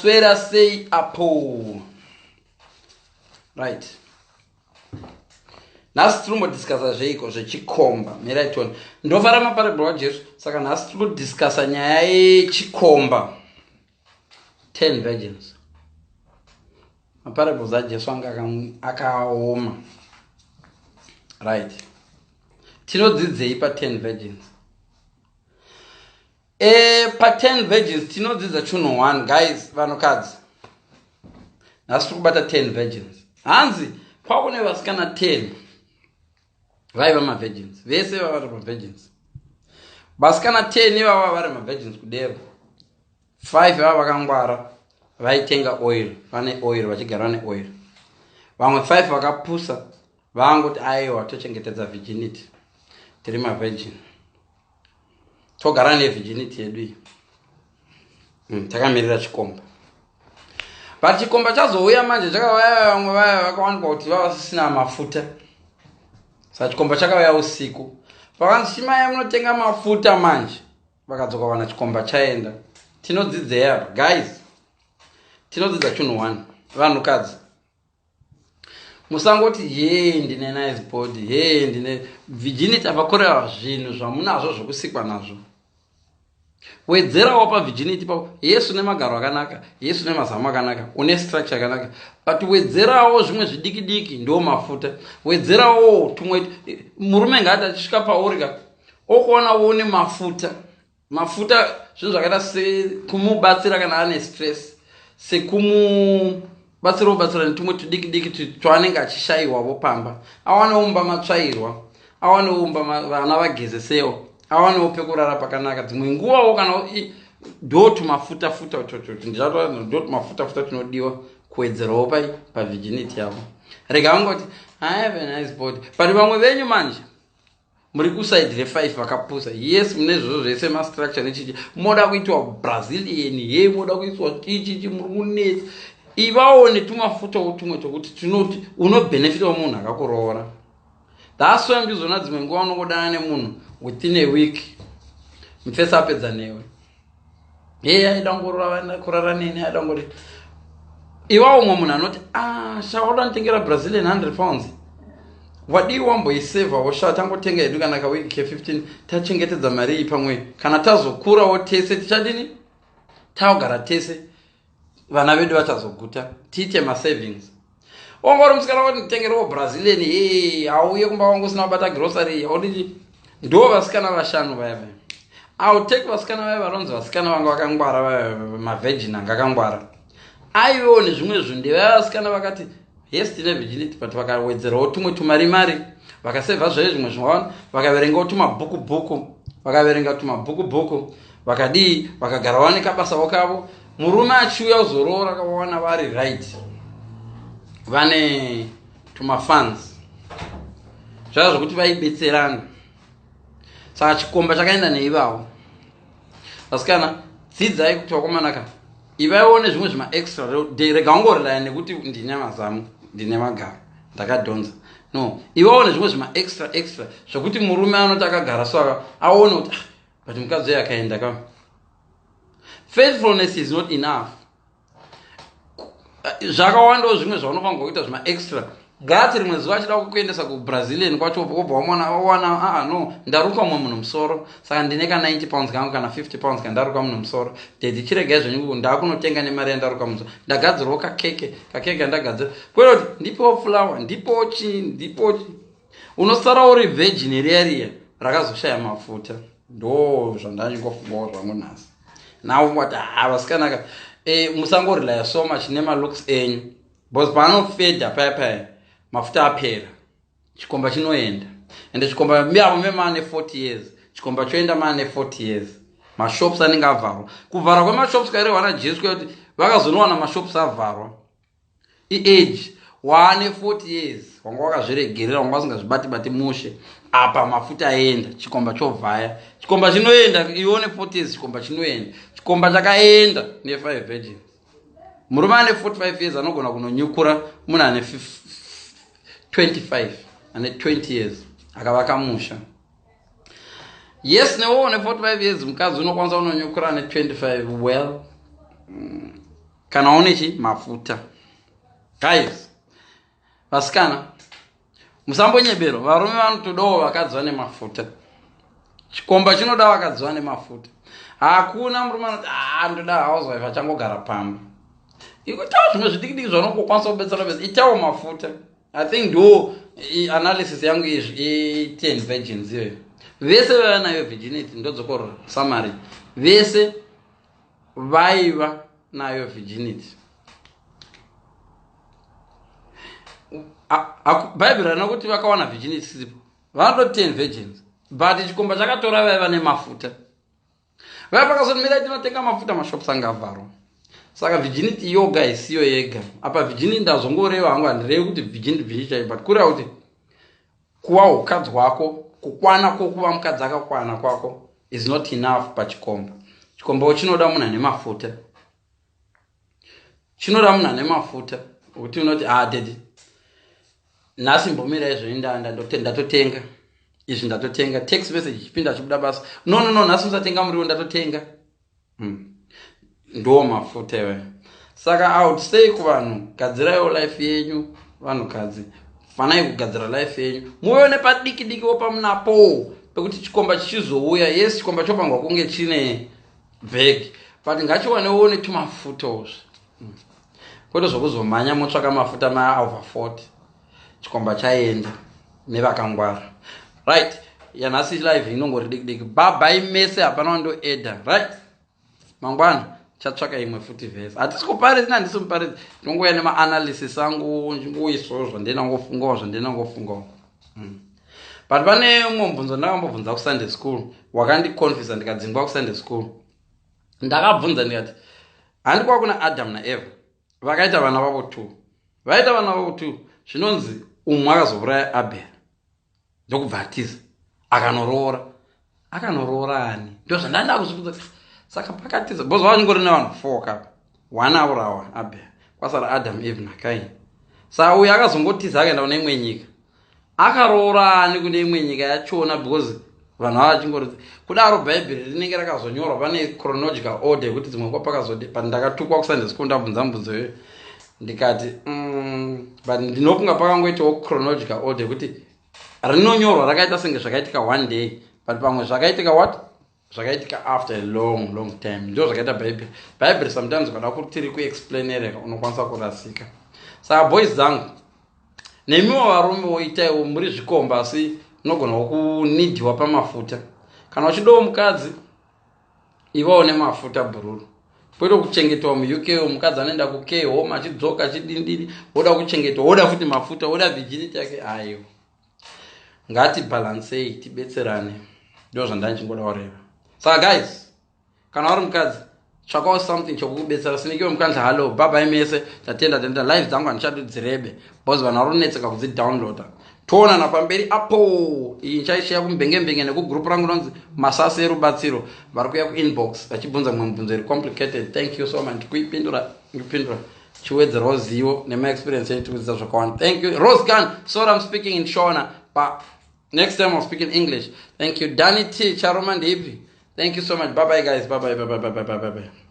Maswera sei apo? Right, nhasi tiri kumbodiscasa zveiko zvechikomba. Mirai tione. Ndofara maparable waJesu. Saka nhasi tiri kudiscasa nyaya yechikomba, 10 virgins. Maparables aJesu anga akaoma. Right, tinodzidzei pa10 virgins? Pa10 virgins tinodzidza chinhu 1, guys. Vanhukadzi, nhasi tiri kubata 10 virgins. Hanzi kwakune vasikana 10 vaiva mavirgins, vese vava vari mavirgins. Vasikana 10 ivava vari mavirgins kudero, 5 vava vakangwara, vaitenga oil, vane oil, vachigara vane oil. Vamwe 5 vakapusa, vangoti, "Aiwa, tochengetedza virginity, tiri mavirgin, togara nevirginity yedu iyi, takamirira chikomba." But chikomba chazouya manje, chakauya, vamwe vaya vakawanikwa kuti vava vasisina mafuta. Saka chikomba chakauya usiku, vakanzi, "Chimaya munotenga mafuta." Manje vakadzoka, wana chikomba chaenda. Tinodzidzei apa, guys? Tinodzidza chinhu one. Vanhukadzi, musangoti, "Ye, ndine nice body, ye, ndine virginity." Apakorera zvinhu zvamunazvo zvokusikwa nazvo, wedzerawo pavirginity papo. Yesu nemagaro akanaka, Yesu nemazamu akanaka, une structure akanaka, but wedzerawo zvimwe zvidiki diki, ndo mafuta. Wedzerawo tumwe. Murume ngaati achisvika pauri ka, okuona une mafuta. Mafuta zvinhu zvakaita sekumubatsira kana ane stress, sekumubatsira, kubatsira netumwe tudiki diki twaanenge achishayiwavo pamba. Awanewo mumba matsvairwa, awanewo mumba vana vagezesewo, awanewo pekurara pakanaka. Dzimwe nguvawo kana ndo tumafuta futa, ndo tumafuta futa tunodiwa kuwedzerawo pai pavirginity yavo. Rega vangoti, "I have a nice body." But vamwe venyu manje muri kuside re5 vakapusa. Yes, mune zvozvo zvese, mastructure nechichi, moda kuitwa Brazilian, ye, moda kuiswa chichichi, muri kunetsa. Ivawo netumafutawo tumwe tokuti tinoti unobhenefitawo munhu akakuroora. That's why muchizoona dzimwe nguva unongodana nemunhu, within a week mufesi apedza newe. Ye, aida kurara neni, aida ngoti. Ivawo umwe munhu anoti, "Ah, shauda nditengera Brazilian £100, wadii wamboisevhawo sha? Tangotenga hedu kana kawiki ke15, tachengetedza mari iyi. Pamwe kana tazokurawo tese tichadini, taogara tese, vana vedu vachazoguta, tiite masavings." Wanga uri musikana wati, "Nditengerewo Brazilian." He, auye kumba kwangu usina kubata grocery, audii? Ndo vasikana vashanu vaya vaya. I'll take vasikana vaya vanonzi vasikana vanga vakangwara vaya, mavirgin anga akangwara, aivewo nezvimwe zvinhu. Ndevaya vasikana vakati, "Yes, tine virginity," but vakawedzerawo tumwe tumari mari, vakasevha zvayo zvimwe zvimwaona, vakaverengawo tumabhuku bhuku, vakaverenga tumabhuku bhuku, vakadii, vakagara vane kabasawo kavo. Murume achiuya kuzoroora, kavawana vari right, vane tumafunds, zvava zvokuti vaibetserana. Saka chikomba chakaenda neivavo vasikana. Dzidzai kuti vakomana ka, ivaiwo nezvimwe zvimaextra. Rega ungorelaya nekuti ndine mazamu, ndine magaro, ndakadhonza. No, ivawo nezvimwe zvimaextra extra zvokuti murume anoti akagara so aone kuti, "Ah, but mukadzi uyo akaenda ka." Faithfulness is not enough. Zvakawandawo zvimwe zvaunofanirwa kuita, zvimaextra. Gati rimwe zuva achida kukuendesa kuBrazilian kwacho, wobva wamuona, wawana, "Aa, no, ndaruka mumwe munhu musoro, saka ndine ka £90 kangu kana £50 kandaruka munhu musoro. Daddy, chiregai zvenyu, ndakunotenga nemari yandaruka musoro, ndagadzirawo kakeke, kakeke kandagadzira." Kwete kuti, "Ndipowo flower, ndipowo chii, ndipowo chii." Unosara uri virgin riya riya rakazoshaya mafuta. Ndo zvandanyingofungawo zvangu nhasi. Now wati, ha, vasikana ka, musangorelaya so much nemalooks enyu, because paanofedha paya paya, mafuta apera, chikomba chinoenda. Ende chikomba miavo memaane 40 years, chikomba choenda maane 40 years, mashops anenge avharwa. Kuvharwa kwemashops kairehwa naJesu kuti vakazonowana mashops avharwa iage waane 40 years. Wanga wakazviregerera, wanga usingazvibati bati mushe. Apa mafuta aenda, chikomba chovhaya, chikomba chinoenda. Ione 40 years, chikomba chinoenda. Chikomba chakaenda ne5 virgins. Murume ane 45 years anogona kunonyukura munhu ane 25, ane 20 years, akavaka musha. Yes, newewo ne 45 years mukadzi unokwanisa kunonyukura ane 25. Well, Kana une chi mafuta. Guys, vasikana musambonyeberwa, varume vanotodawo vakadzi vane mafuta. Chikomba chinoda vakadzi vane mafuta. Hakuna murume anoti ah, ndoda housewife achangogara pamba. Itawo zvimwe zvidikidiki zvaunongokwanisa kubetsera betsera, itawo mafuta. I think ndo analysis yangu izvi i10 virgins iyoyo. Vese vaiva nayo virginity, ndodzokorora summary, vese vaiva nayo virginity. Bhaibheri rana kuti vakawana virginity sipo, vanoto 10 virgins, but chikomba chakatora vaiva nemafuta. Vaya pakazoti tinotenga mafuta, mashops anga avharwa. Saka virginity yoga isiyo yega apa. Virginity ndazongoreva hangu, handirevi kuti virginity virginity chaiyo, but kureva kuti kuva ukadzi hwako, kukwana kwokuva mukadzi akakwana kwako is not enough pachikomba. Chikombawo chinoda munhu ane mafuta, chinoda munhu ane mafuta kuti unoti, ah daddy, nhasi mbomira izvo, ndatotenga izvi, ndatotenga. Text message chipinda achibuda basa, no no no, nhasi musatenga muriwo, ndatotenga. Ndo mafuta iwayo. Saka I would say kuvanhu, gadziraiwo life yenyu. Vanhukadzi, fanai kugadzira life yenyu, muvewo nepadiki dikiwo pamunapo pekuti chikomba chichizouya. Yes, chikomba chofanirwa kunge chine bag, but ngachiwanewo netumafutozve, Kwete zvokuzomhanya motsvaka mafuta maover 40, chikomba chaenda nevakangwara. Right, yanhasi live inongori diki diki. Bye bye mese, hapana wandoedha. Right, mangwana chatsvaka imwe futi vhesi. Hatisi kuparidzi, handisi muparidzi, ndinongouya nemaanalysis angu, ndingoisawo zvandinangofungawo zvandinangofungawo. But pane umwe mubvunzo ndakambobvunza kuSunday school wakandiconfusa, ndikadzingwa kuSunday school. Ndakabvunza ndikati, handikwa kuna Adam naEva vakaita vana vavo two, vaita vana vavo two, zvinonzi umwe akazouraya Abel, ndokubva atiza akanoroora. Akanoroora ani? Ndo zvandanda kuzvibvunza. Saka pakatiza, because vachingori nevanhu four kapa, one aurawa Abel, kwasara Adam, Eve naKain. Saka uyu akazongotiza akaenda kune imwe nyika, akaroora ani kune imwe nyika yachona? Because vanhu vava vachingori kudaro, Bhaibheri rinenge rakazonyorwa pane chronological order yekuti dzimwe nguva pakazode. But ndakatukwa kuSunday school ndabvunza mubvunzo iyoyo, ndikati, but ndinofunga pakangoitawo chronological order yekuti rinonyorwa rakaita senge zvakaitika one day, but pamwe zvakaitika what zvakaitika after a long long time. Ndo zvakaita Bhaibheri. Bhaibheri sometimes ukada kuti tiri kuexplainereka unokwanisa kurasika. Saka boys dzangu, nemiwo varume, woitaiwo muri zvikomba, asi unogonawo kunidhiwa pamafuta. Kana uchidawo mukadzi, ivawo nemafuta bhururu, kwete kuchengetwa muUK. Mukadzi anoenda kucare home, achidzoka achidindini, woda kuchengetwa, woda futi mafuta, woda virginity yake. Aiwa, ngatibhalansei, tibetserane. Ndo zvandandichingoda kureva. Saka guys, kana uri mukadzi, tsvakawo something chokukubetsera. Sinikiwe mukandla, hallo, bye bye mese, tatenda tenda. Live dzangu handichadi dzirebe because vanhu vari kunetseka kudzidownloada. Toonana pamberi apo. Iyi ndichaisheya kumbengembenge nekugroup rangu rinonzi Masasi Erubatsiro. Vari kuuya kuinbox vachibvunza mumwe mubvunzo iri complicated, thank you so much, ndikuipindura, ndikupindura, chiwedzerawo zivo nemaexperience enyu, tikudzidza zvakawanda. Thank you, Rose Gun. Sorry, I'm speaking in Shona, but next time I'll speak in English. Thank you, Danny T. Charoma ndeipi? Thank you so much. Bye bye guys, bye bye, bye bye, bye bye, bye bye.